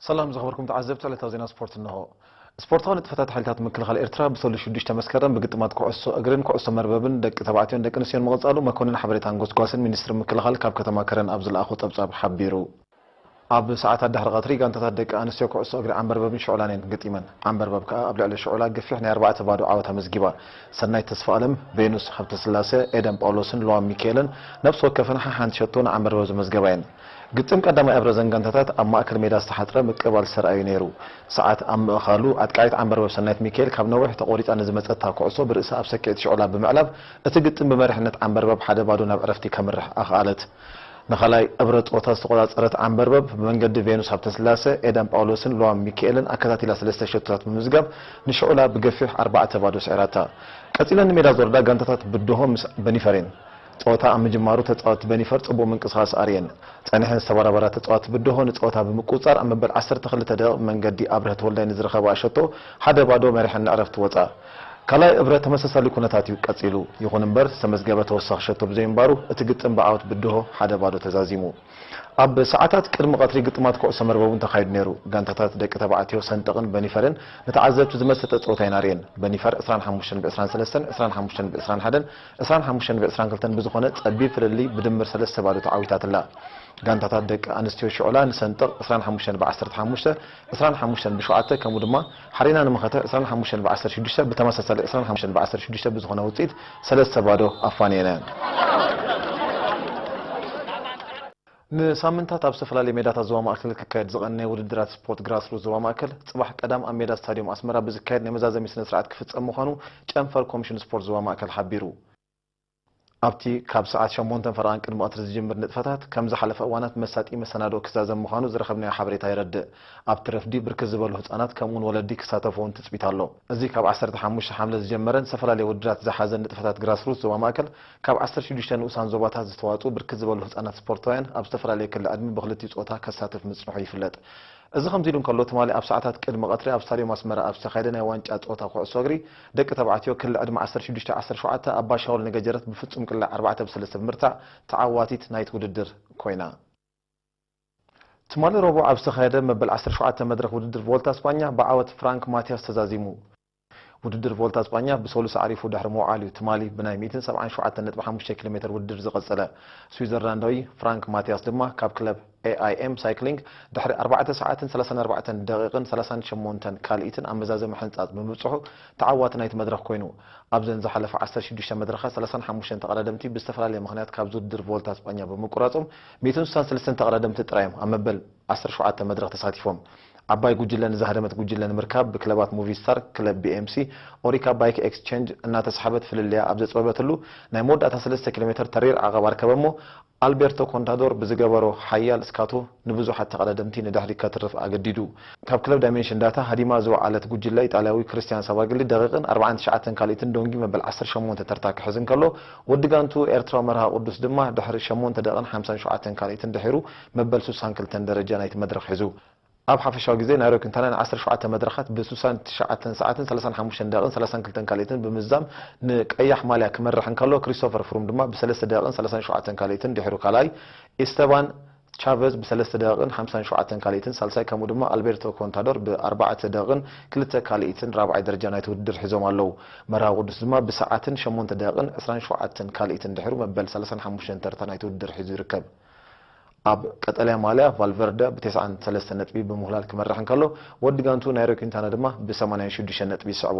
ሰላም ዝኸበርኩም ተዓዘብቲ ዕለታዊ ዜና ስፖርት እንሆ። ስፖርታዊ ንጥፈታት ሓይልታት ምክልኻል ኤርትራ ብሰሉስ ሽዱሽተ መስከረም ብግጥማት ኩዕሶ እግርን ኩዕሶ መርበብን ደቂ ተባዕትዮን ደቂ ኣንስትዮን ምቕጻሉ መኮንን ሓበሬታን ጎስጓስን ሚኒስትሪ ምክልኻል ካብ ከተማ ከረን ኣብ ዝለኣኾ ጸብጻብ ሓቢሩ። ኣብ ሰዓታት ድሕሪ ቀትሪ ጋንታታት ደቂ ኣንስትዮ ኩዕሶ እግሪ ዓምበርበብን ሽዑላን እየን ገጢመን። ዓምበርበብ ከኣ ኣብ ልዕሊ ሽዑላ ገፊሕ ናይ ኣርባዕተ ባዶ ዓወት ኣመዝጊባ። ሰናይት ተስፋኣለም፣ ቬኑስ ሃብተስላሰ፣ ኤደን ጳውሎስን ሎዋም ሚካኤልን ነፍሲ ወከፈን ሓሓንቲ ሸቶ ንዓምበርበብ ዘመዝገባ እየን። ግጥም ቀዳማይ እብረ ዘን ጋንታታት ኣብ ማእከል ሜዳ ዝተሓጽረ ምቅባል ዝተራእዩ ነይሩ። ሰዓት ኣብ ምእኻሉ ኣጥቃዒት ዓምበርበብ ሰናይት ሚካኤል ካብ ነዊሕ ተቖሪጻ ንዝመጸታ ኩዕሶ ብርእሳ ኣብ ሰኪዕቲ ሽዑላ ብምዕላብ እቲ ግጥም ብመሪሕነት ዓምበርበብ ሓደ ባዶ ናብ ዕረፍቲ ከምርሕ ኣኽኣለት። ንኻልኣይ እብረ ጸወታ ዝተቖጻጸረት ዓምበርበብ ብመንገዲ ቬኑስ ሃብተስላሰ፣ ኤደን ጳውሎስን ሎዋም ሚካኤልን ኣከታቲላ ሰለስተ ሸቶታት ብምምዝጋብ ንሽዑላ ብገፊሕ ኣርባዕተ ባዶ ስዒራታ። ቀጺለን ንሜዳ ዝወርዳ ጋንታታት ብድሆ ምስ በኒፈር እየን። ጸወታ ኣብ ምጅማሩ ተጻወትቲ በኒፈር ጽቡቕ ምንቅስቓስ ኣርእየን። ጸኒሐን ዝተበራበራ ተጻወትቲ ብድሆ ንጸወታ ብምቁጽጻር ኣብ መበል ዓሰርተ ክልተ ደቂቕ ብመንገዲ ኣብርሀት ወልዳይ ንዝረኸብኣ ሸቶ ሓደ ባዶ መሪሐን ንዕረፍቲ ወጻ። ካልኣይ እብረ ተመሳሳሊ ኩነታት እዩ ቀጺሉ። ይኹን እምበር ዝተመዝገበ ተወሳኺ ሸቶ ብዘይምንባሩ እቲ ግጥም ብዓወት ብድሆ ሓደ ባዶ ተዛዚሙ። ኣብ ሰዓታት ቅድሚ ቀትሪ ግጥማት ኩዕሶ መርበብ እውን ተኻይዱ ነይሩ። ጋንታታት ደቂ ተባዕትዮ ሰንጠቕን በኒፈርን ንተዓዘብቲ ዝመሰጠ ጸወታ እየን ኣርእየን። በኒፈር ዕስራን ሓሙሽተን ብ ዕስራን ሰለስተን፣ ዕስራን ሓሙሽተን ብ ዕስራን ሓደን፣ ዕስራን ሓሙሽተን ብ ዕስራን ክልተን ብዝኾነ ጸቢብ ፍልልይ ብድምር ሰለስተ ባዶ ተዓዊታትላ። ጋንታታት ደቂ ኣንስትዮ ሽዑላ ንሰንጠቕ ዕስራን ሓሙሽተን ብ ዓሰርተ ሓሙሽተ፣ ዕስራን ሓሙሽተን ብ ሸውዓተ፣ ከምኡ ድማ ሓሬና ንመኸተ ዕስራን ሓሙሽተን ብ ዓሰርተ ሽዱሽተ ብተመሳሳሊ ዕስራን ሓሙሽተን ብ ዓሰርተ ሽዱሽተ ብዝኾነ ውጽኢት ሰለስተ ባዶ ኣፋንየን እየን። ንሳምንታት ኣብ ዝተፈላለዩ ሜዳታት ዞባ ማእከል ክካየድ ዝቐነየ ውድድራት ስፖርት ግራስሩት ዞባ ማእከል፣ ጽባሕ ቀዳም ኣብ ሜዳ ስታድዮም ኣስመራ ብዝካየድ ናይ መዛዘሚ ስነ ስርዓት ክፍጸም ምዃኑ ጨንፈር ኮሚሽን ስፖርት ዞባ ማእከል ሓቢሩ። ኣብቲ ካብ ሰዓት ሸሞንተን ፈረቓን ቅድሚ ቀትሪ ዝጅምር ንጥፈታት፣ ከም ዝሓለፈ እዋናት መሳጢ መሰናድኦ ክዛዘም ምዃኑ ዝረኸብናዮ ሓበሬታ የረድእ። ኣብቲ ረፍዲ ብርክት ዝበሉ ህጻናት ከምኡውን ወለዲ ክሳተፉ እውን ትጽቢት ኣሎ። እዚ ካብ ዓሰርተ ሓሙሽተ ሓምለ ዝጀመረን ዝተፈላለየ ውድድራት ዝሓዘን ንጥፈታት ግራስሩት ዞባ ማእከል፣ ካብ ዓሰርተ ሽዱሽተ ንኡሳን ዞባታት ዝተዋጽኡ ብርክት ዝበሉ ህጻናት ስፖርታውያን ኣብ ዝተፈላለየ ክሊ ዕድመ ብክልቲኡ ጾታ ከሳትፍ ምጽንሑ ይፍለጥ። እዚ ከምዚ ኢሉ እንከሎ፣ ትማሊ ኣብ ሰዓታት ቅድሚ ቀትሪ ኣብ ስታድዮም ኣስመራ ኣብ ዝተኻየደ ናይ ዋንጫ ጸወታ ኩዕሶ እግሪ ደቂ ተባዕትዮ ክሊ ዕድመ ዓሰርተ ሽዱሽተ ዓሰርተ ሸውዓተ ኣባ ሻውል ንገጀረት ብፍጹም ቅላዕ ኣርባዕተ ብ ሰለስተ ብምርታዕ ተዓዋቲት ናይቲ ውድድር ኮይና። ትማሊ ረቡዕ ኣብ ዝተኻየደ መበል ዓሰርተ ሸውዓተ መድረኽ ውድድር ቮልታ ስጳኛ ብዓወት ፍራንክ ማቲያስ ተዛዚሙ። ውድድር ቮልታ ስጳኛ ብሰሉስ ኣዕሪፉ ድሕሪ ምውዓሉ እዩ ትማሊ ብናይ ሚእትን ሰብዓን ሸውዓተን ነጥቢ ሓሙሽተ ኪሎ ሜትር ውድድር ዝቐጸለ። ስዊዘርላንዳዊ ፍራንክ ማቲያስ ድማ ካብ ክለብ ኤ ኣይ ኤም ሳይክሊንግ ድሕሪ ኣርባዕተ ሰዓትን ሰላሳን ኣርባዕተን ደቂቕን ሰላሳን ሸሞንተን ካልኢትን ኣብ መዛዘሚ ሕንጻጽ ብምብጽሑ ተዓዋቲ ናይቲ መድረኽ ኮይኑ። ኣብዘን ዝሓለፋ ዓሰርተ ሽዱሽተ መድረኻት ሰላሳን ሓሙሽተን ተቐዳደምቲ ብዝተፈላለየ ምኽንያት ካብዚ ውድድር ቮልታ ስጳኛ ብምቁራጾም ሚእትን ስሳን ሰለስተን ተቐዳደምቲ ጥራይ እዮም ኣብ መበል ዓሰርተ ሸውዓተ መድረኽ ተሳቲፎም። ዓባይ ጉጅለ ንዝሃደመት ጉጅለ ንምርካብ ብክለባት ሙቪስታር፣ ክለብ ቢ ኤም ሲ፣ ኦሪካ ባይክ ኤክስቼንጅ እናተሳሕበት ፍልልያ ኣብ ዘጽበበትሉ ናይ መወዳእታ ሰለስተ ኪሎ ሜትር ተሪር ዓቐብ ኣርከበ እሞ ኣልቤርቶ ኮንታዶር ብዝገበሮ ሓያል እስካቶ ንብዙሓት ተቐዳደምቲ ንድሕሪት ከትርፍ ኣገዲዱ። ካብ ክለብ ዳይሜንሽን ዳታ ሃዲማ ዝወዓለት ጉጅለ ኢጣልያዊ ክርስቲያን ሳባግሊ ደቂቕን ኣርባዓን ትሽዓተን ካልኢትን ዶንጊ መበል ዓሰርተ ሸሞንተ ተርታ ክሕዝ እንከሎ፣ ወዲ ጋንቱ ኤርትራዊ መርሃ ቅዱስ ድማ ድሕሪ ሸሞንተ ደቂቕን ሓምሳን ሸውዓተን ካልኢትን ድሒሩ መበል ስሳን ክልተን ደረጃ ናይቲ መድረኽ ሒዙ። ኣብ ሓፈሻዊ ግዜ ናይሮ ኪንታና ን ዓሰርተ ሸውዓተ መድረኻት ብ ስሳን ትሽዓተን ሰዓትን ሰላሳን ሓሙሽተን ደቂቕን ሰላሳን ክልተን ካልኢትን ብምዝዛም ንቀያሕ ማልያ ክመርሕ እንከሎ፣ ክሪስቶፈር ፍሩም ድማ ብ ሰለስተ ደቂቕን ሰላሳን ሸውዓተን ካልኢትን ድሒሩ ካልኣይ፣ ኢስተባን ቻቨዝ ብ ሰለስተ ደቂቕን ሓምሳን ሸውዓተን ካልኢትን ሳልሳይ፣ ከምኡ ድማ ኣልቤርቶ ኮንታዶር ብ ኣርባዕተ ደቂቕን ክልተ ካልኢትን ራብዓይ ደረጃ ናይቲ ውድድር ሒዞም ኣለዉ። መርሃዊ ቅዱስ ድማ ብሰዓትን ሸሞንተ ደቂቕን ዕስራን ሸውዓተን ካልኢትን ድሒሩ መበል ሰላሳን ሓሙሽተን ተርታ ናይቲ ውድድር ሒዙ ይርከብ። ኣብ ቀጠልያ ማልያ ቫልቨርደ ብ ተስዓን ሰለስተን ነጥቢ ብምኹላል ክመርሕ እንከሎ፣ ወዲ ጋንቱ ናይሮ ኪንታና ድማ ብ ሰማንያን ሽዱሽተን ነጥቢ ይስዕቦ።